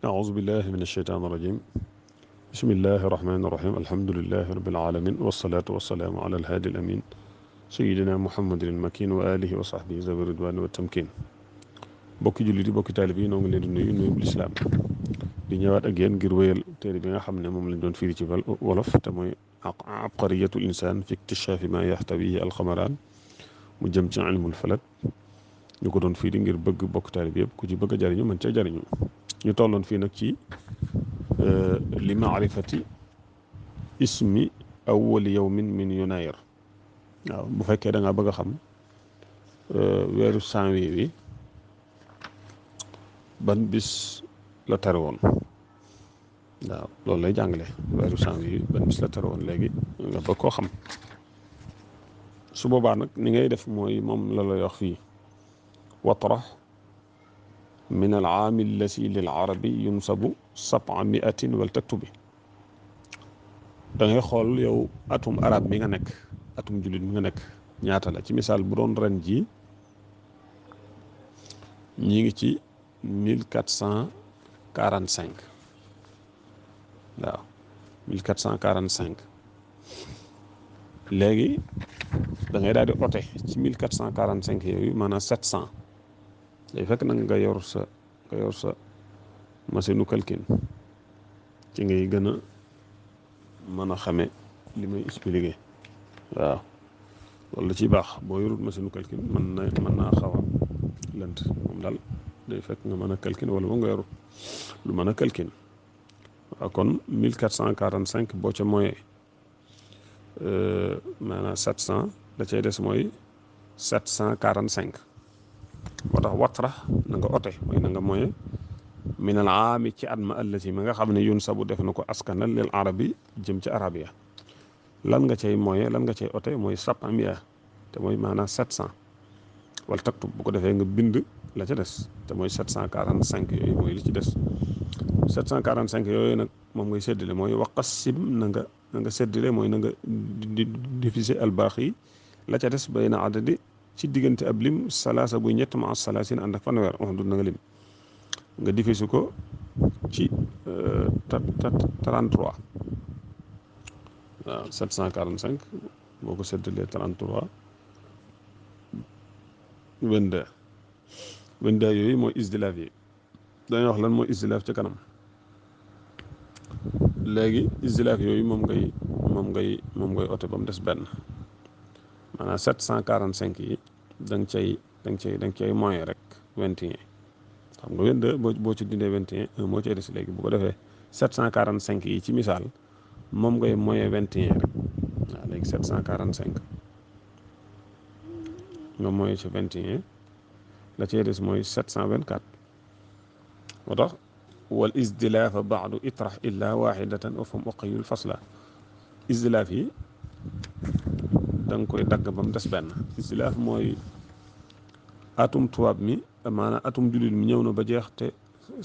أعوذ بالله من الشيطان الرجيم بسم الله الرحمن الرحيم الحمد لله رب العالمين والصلاة والسلام على الهادي الأمين سيدنا محمد المكين وآله وصحبه ذوي الرضوان والتمكين bokki jullit yi bokki taalib yi noo ngi leen di nuyu nuyu bu lislaam di ñëwaat ak yéen ngir wéyal téere bi nga xam ne moom lañ doon firi ci wolof te mooy abqariyatul insaan fi iktishafi ma yaxtawihi alxamaraan mu jëm ci ilmul falak ñu ko doon firi ngir bëgg bokk taalib yëpp ku ci bëgg a jariñu mën cee jariñu ñu tolloon fii nag ci li maarifati ismi awwali yawmin min yunayr waaw bu fekkee da nga bëgg a xam weeru janvier wi ban bis la tere woon waaw loolu lay jàngale weeru janvier wi ban bis la tere woon léegi nga bëgg koo xam su boobaa nag ni ngay def mooy moom la lay wax fii watrax min al aami allati lil arabi yunsabu 700 wal taktubi da ngay xool yow atum arab bi nga nekk atum jullit mi nga nekk ñaata la ci misaal bu doon ren ji ñi ngi ci 1445 waaw 1445 léegi da ngay daal di ote ci 1445 yooyu maanaam 700 day fekk nag nga yor sa machine u calcul ci ngay gën a mën a xame li may expliqué waaw loolu la ciy baax boo yorut machine u calcul mën naa xaw a lënt moom daal day fekk nga mën a calcul wala boo nga yorut lu mën a calcul waaw kon 1445 boo ca mooyee maanaam 700 da cay des mooy 745 moo tax watra na nga ote mooy na nga moye minal aami ci at ma allati ma nga xam ne yun sabu def na ko askanal lil arabi jëm ci arabia lan nga cay moye lan nga cay ote mooy sapamia te mooy maanaam 700 wala taktub bu ko defee nga bind la ca des te mooy 745 yooyu mooy li ci des 745 yooyu nag moom ngay séddale mooy waqasim na nga séddale mooy na nga diviser albaax yi la ca des bay na adadi ci diggante ab lim salaasa buy ñett ma salaasin ànd ak fanweer on du na nga lim nga diviser ko ci 33 waaw 745 boo ko séddalee 33 22 yooyu mooy isdilaaf yi dañuy wax lan mooy isdilaaf ci kanam léegi isdilaaf yooyu moom ngay ote ba mu des benn maanaam 745 yi da nga cay moyen rek 21 xam nga 22 boo ci dindee 21 moo cay des léegi bu ko defee 745 yi ci misaal moom ngay moyen 21 rek waaw léegi 745 nga moyen ci 21 la cay des mooy 724 moo tax wal isdilaafa baadu itrax illa waxidatan wa fam uqayul fasla isdilaaf yi da nga koy dagg ba mu des benn istilaaf mooy atum tubaab mi maanaam atum jullit mi ñëw na ba jeex te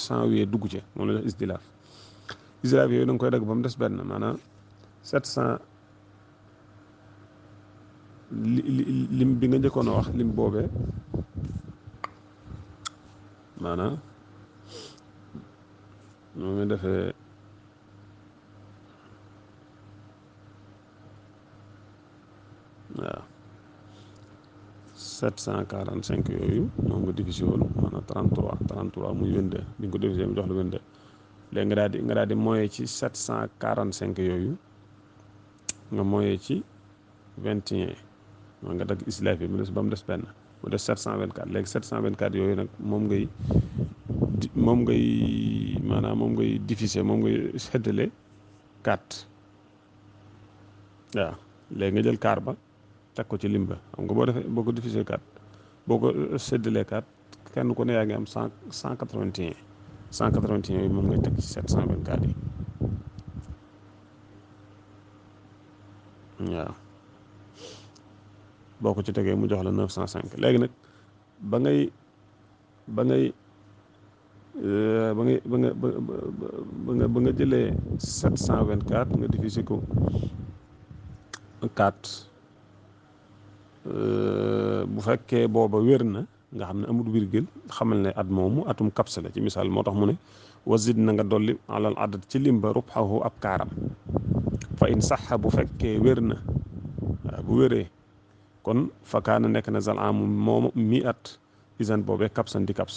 janvier dugg ci moom la def istilaaf yooyu da nga koy dagg ba mu des benn maanaam 700 lim bi nga njëkkoon a wax lim boobee maanaam moo ngi defee waaw 745 yooyu moom nga divisé woon maanaam 33 muy 22 bi nga ko divisé mu jox la 22 léegi nga daal di moye ci 745 yooyu nga moye ci 21 moo nga dagg islaaf yi mu des ba mu des benn mu des 724 léegi 724 yooyu nag moom ngay divisé moom ngay séddale 4 waaw léegi nga jël 4 ba teg ko ci lim ba xam nga boo ko divisé 4 boo ko séddalee 4 kenn ku ne yaa ngi am 181 yooyu moom ngay teg ci 724 yi waaw boo ko ci tegee mu jox la 905 léegi nag ba nga jëlee 724 nga divisé ko 4 bu fekkee booba wér na nga xam ne amul virgule xamal ne at moomu atum kapsa la ci misaal moo tax mu ne wazid na nga dolli alal adat ci lim ba rubxahu ab kaaram fa in saxa bu fekkee wér na waaw bu wéree kon fa kaana nekk na zal amu moomu mi at isan boobee kapsan di kaps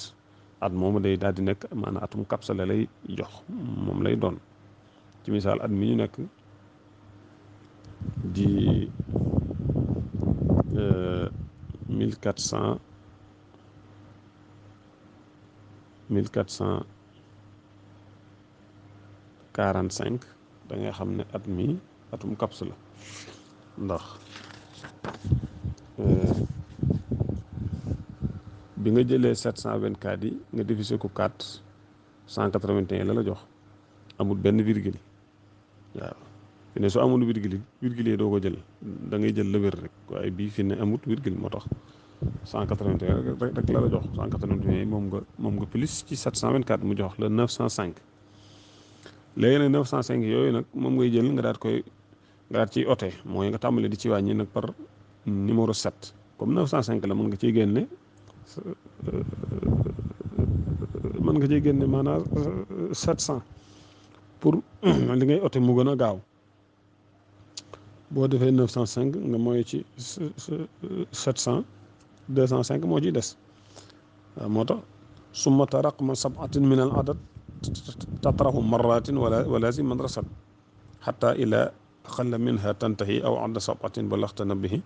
at moomu day daal di nekk maanaam atum kapsa la lay jox moom lay doon ci misaal at mi ñu nekk di 1445 da ngay xam ne at mi atum kaps la ndax bi nga jëlee 724 yi nga divisé ko 481 la jox amul benn virgule waaw fi ne su amul virgule yi doo ko jël da ngay jël la wér rek waaye bii fi ne amut virgule moo tax 181 rek la jox 181 yi moom nga plus ci 724 mu jox la 905 léegi nag 905 yooyu nag moom ngay jël nga daat ciy ote mooy nga tàmbale di ci wàññi nag par numéro 7 comme 905 la mën nga ciy génne maanaam 700 pour li ngay ote mu gën a gaaw boo defee 905 nga mooy ci 700 205 moo ciy des waaw moo tax summata raqma sabatin min al adad tatrahu marratin wala si madrasat xata ila aqalla minha tantahi aw adda sabatin balaxtana bihi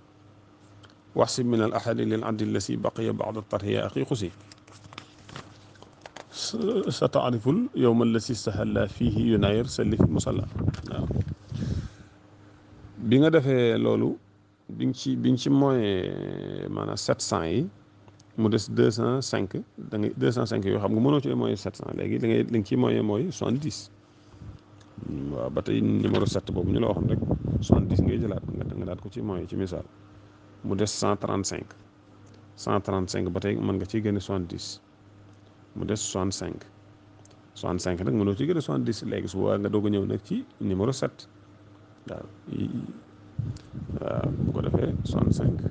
waxsib min al ahadi lil addi lasi baqiya bada tarhiya axi xusi sa taariful yowma lasi sahalla fihi yunayir salli fi musalla waaw bi nga defee loolu bi nga ci mooyee maanaam 700 yi mu des 205 da ngay 205 yoo xam nga mënoo ci mooyee 700 léegi li nga ciy mooyee mooy 70 waaw ba tey numéro 7 boobu ñu la waxoon rek 70 ngay jëlaat nga daat ko ci mooyee ci misaal mu des 135 ba tey mën nga ciy génne 70 mu des 65 nag mënoo ciy génne 70 léegi su boobaa nga doog a ñëw nag ci numéro 7 waaw bu ko defee 65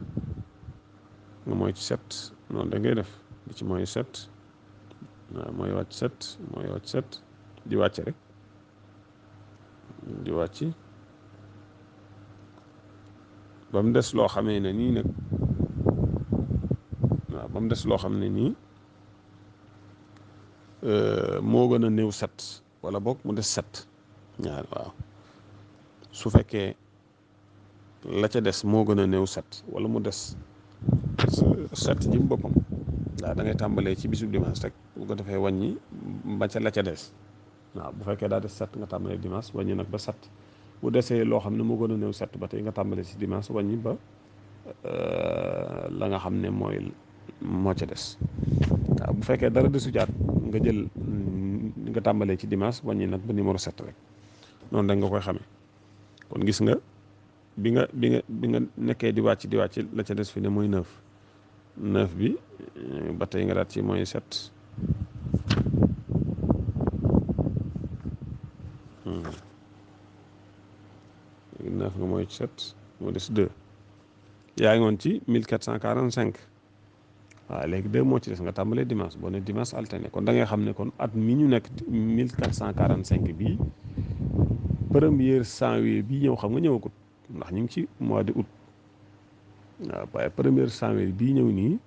nga mooy ci 7 noonu da ngay def di ci mooy 7 waaw mooy wàcc 7 di wàcc rek di wàcc ba mu des loo xamee ne nii nag waaw ba mu des loo xam ne nii moo gën a néew 7 wala boog mu des 7 ñaar waaw su fekkee la ca des moo gën a néew 7 wala mu des 7 ji boppam waaw da ngay tàmbalee ci bisub dimanche rek bu ko defee wàññi ba ca la ca des waaw bu fekkee daa des 7 nga tàmbalee dimanche wàññi nag ba 7 bu desee loo xam ne moo gën a néew 7 ba tey nga tàmbalee ci dimanche wàññi ba la nga xam ne moo ca des waaw bu fekkee dara desu jaat nga tàmbalee ci dimanche wàññi nag ba numéro 7 rek noonu da nga koy xamee kon gis nga bi nga nekkee di wàcc la ca des fi ne mooy 9 bi ba tey nga daat ci mooy 7 léegi 9 nga mooy 7 moo des 2 yaa ngi woon ci 1445 waaw léegi 2 moo ci des nga tàmbalee dimanche boo ne dimanche alterné kon da ngay xam ne kon at mi ñu nekk 1445 bii premier janvier bii ñëw xam nga ñëwagut ndax ñu ngi ci mois de août waaw waaye premier janvier bii ñëw nii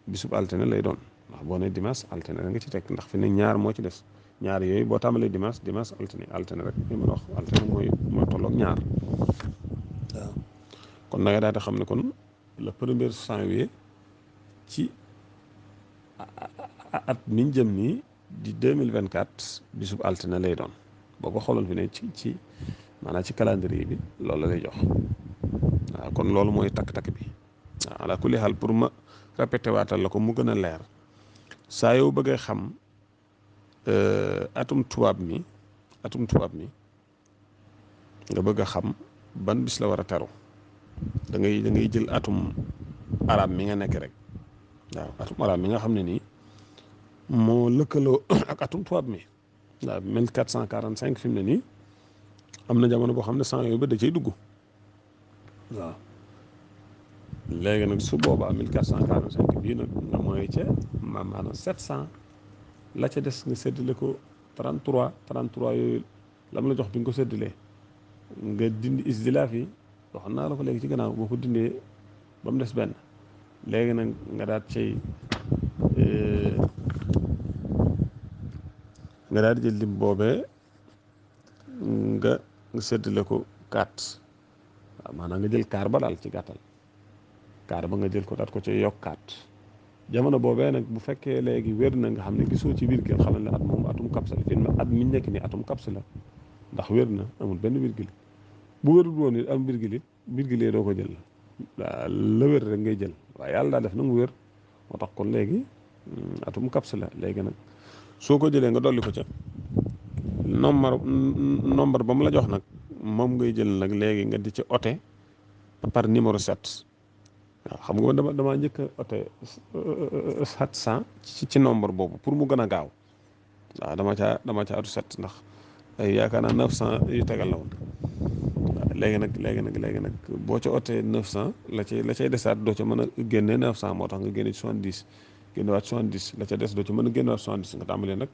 bisub alterné lay doon ndax boo ne dimanche alterné da nga ci teg ndax fi ne ñaar moo ci des ñaar yooyu boo tàmbalee dimanche alterné rek li ma wax alterné mooy tolloog ñaar waaw kon da nga daal di xam ne kon le premier janvier ci at miñ jëm nii di 2024 bisub alterné lay doon boo ko xooloon fi ne ci maanaam ci calendrier bi loolu la lay jox waaw kon loolu mooy takk-takk bi waaw ala kulli xaal pour ma répété waatal la ko mu gën a leer saa yow bëggee xam atum tubaab mi nga bëgg a xam ban bis la war a teru da ngay jël atum arab mi nga nekk rek waaw atum arab mi nga xam ne nii moo lëkkaloo ak atum tubaab mi waaw 1445 fi mu ne nii am na jamono boo xam ne 100 yooyu ba da cay dugg waaw léegi nag su boobaa 1445 bii nag nga mooy ca maanaam 700 la ca des nga séddale ko 33 33 yooyu la mu la jox bi nga ko séddalee nga dindi isdilaaf yi waxoon naa la ko léegi ci gannaaw boo ko dindee ba mu des benn léegi nag nga daal cay nga daal di jël lim boobee nga séddale ko 4 waaw maanaam nga jël kaar ba daal ci gàttal kaar ba nga jël ko daat ko ci yokkaat jamono boobee nag bu fekkee léegi wér na nga xam ne gisoo ci virgule xamal ne at moom atum kapsa la fi at mi nekk ni atum kapsa la ndax wér na amul benn virgule bu wérul woon it am virgule yi doo ko jël la wér rek ngay jël waaye yàlla daa def na mu wér moo tax kon léegi atum kapsa la léegi nag soo ko jëlee nga dolli ko ca nombre ba mu la jox nag moom ngay jël nag léegi nga di ci ote par numéro 7 waaw xam nga damaa njëkk a ote 700 ci nombre boobu pour mu gën a gaaw waaw dama caa atu 7 ndax ay yaakaar naa 900 yu tegal la woon waaw léegi nag boo ca otee 900 la cay desaat doo ca mën a génne 900 moo tax nga génne ci 70 génnewaat 70 la ca des doo ca mën a génnewaat 70 nga tàmbalee nag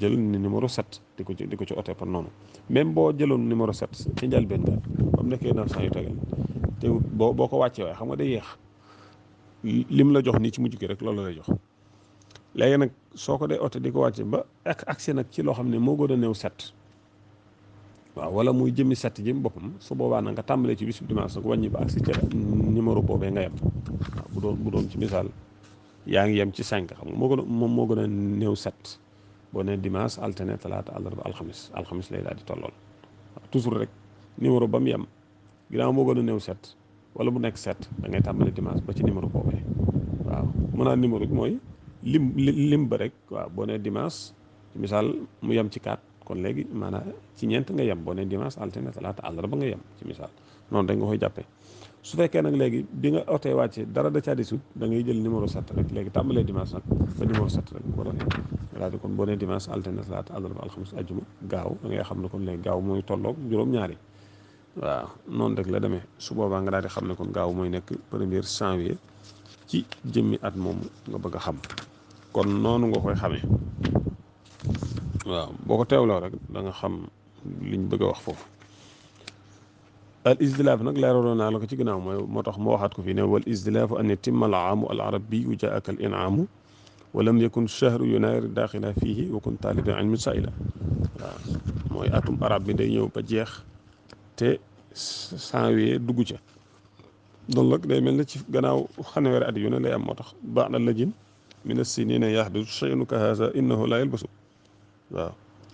jël numéro 7 di ko ci otee par noonu même boo jëloon numéro 7 ci njëlbeen nga ba mu nekkee 900 yu tegal te boo ko wàccee waaye xam nga day yéex lim la jox nii ci mujj gi rek loolu lay jox léegi nag soo ko dee ote di ko wàcce ba agsi nag ci loo xam ne moo gën a néew 7 waaw wala muy jëmmi 7 jëm boppam su boobaa nag nga tàmbalee ci bisu dimanche nag wàññi ba agsi ca numéro boobee nga yem waaw bu doon ci misaal yaa ngi yem ci 5 xam nga moo gën a néew 7 boo nee dimanche alterné talaata àllarba alxamis lay daal di tollool waaw toujours rek numéro ba mu yem ginnaaw moo gën a néew 7 wala mu nekk 7 da ngay tàmbale dimanche ba ci numéro boobee waaw mën naa numéro bi mooy lim ba rek waaw boo nee dimanche ci misaal mu yem ci 4 kon léegi maanaam ci ñeent nga yem boo nee dimanche altine talaata àllarba nga yem ci misaal noonu rek nga koy jàppee su fekkee nag léegi bi nga otee wàcce dara da caa disut da ngay jël numéro 7 rek léegi tàmbalee dimanche nag ba numéro 7 rek bu ko doonee daal di kon boo nee dimanche altine talaata àllarba alxamis ajjuma gaaw da ngay xam ne kon léegi gaaw mooy tolloog juróom-ñaari waaw noonu rek la demee su boobaa nga daal di xam ne kon gaaw mooy nekk 1er janvier ci jëmmi at moomu nga bëgg a xam kon noonu nga koy xamee waaw boo ko teewloo rek da nga xam liñ bëgg a wax foofu al isdilaaf nag leeraloon naa la ko ci ginnaaw moo tax moo waxaat ko fii ne wal isdilaafu an yatimma al aamu al arabiyu jaaka al inaamu wa lam yakun shahru yunaari daaxila fiihi wa kun taaliban ilmi saila waaw mooy atum arab bi day ñëw ba jeex te janvier dugg ca loolu nag day mel ne ci gannaaw fanweeri at yu ne lay am moo tax baax na lajin mina sinina yaxdusu shay'un ka haza innahu la yalbasu waaw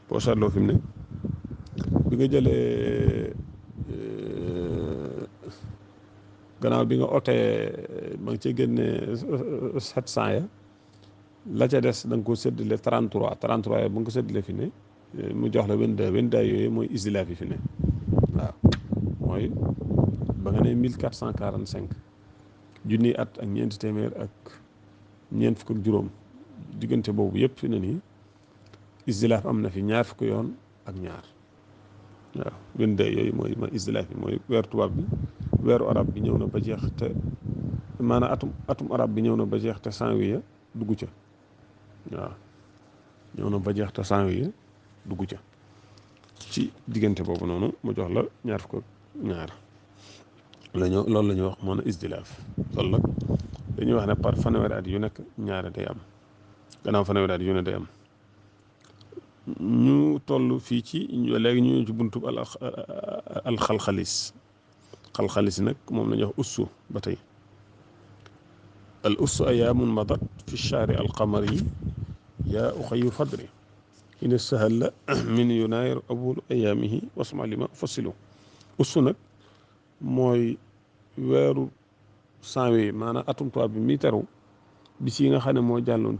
boo seetloo fi mu ne bi nga jëlee gannaaw bi nga otee ba nga cee génne 700 ya la ca des da nga ko séddale 33 ya bu nga ko séddale fi ne mu jox la 22 yooyu mooy isdilaaf yi fi ne waaw mooy ba nga ne 1445 junniy at ak ñeenti téeméer ak ñeent fukk ak juróom diggante boobu yëpp fi ne nii isdilaaf am na fi ñaar fukk yoon ak ñaar waaw 22 yooyu mooy isdilaaf yi mooy weeru tubaab bi weeru arab bi ñëw na ba jeex te maanaam atum arab bi ñëw na ba jeex te janvier dugg ca waaw ñëw na ba jeex te janvier dugg ca ci diggante boobu noonu mu jox la ñaar fukk ak ñaar loolu la ñuy wax moo na isdilaaf loolu nag dañuy wax ne par fanweeri at yu nekk ñaare day am gannaaw fanweeri at yu ne day am ñu toll fii ci léegi ñu ci buntub al xalxalis nag moom la ñuy wax ussu ba tey al ussu ayaamun madat fi shahri al qamari yaa uxayu fadri in sahalla min yunaayir awwalu ayaamihi wasma lima fasilu ussu nag mooy weeru janvier maanaam atum tubaab bi mi teru bis yi nga xam ne moo jàlloon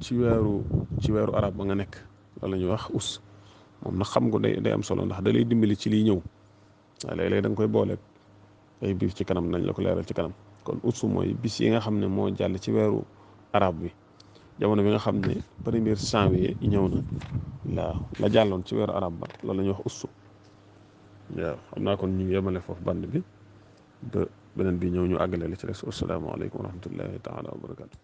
ci weeru arab ba nga nekk loolu la ñuy wax us moom nag xam nga day am solo ndax da lay dimbali ci liy ñëw waaye léeg-léeg da nga koy booleeg ay biir ci kanam nañ la ko leeral ci kanam kon us mooy bis yi nga xam ne moo jàll ci weeru arab bi jamono bi nga xam ne 1er janvier ñëw na la jàlloon ci weeru arab ba loolu la ñuy wax us waaw xam naa kon ñu ngi yemale foofu band bi ba beneen bi ñëw ñu àggale li ci des. Wassalaamu aleykum wa rahmatullahi taala wa barakatu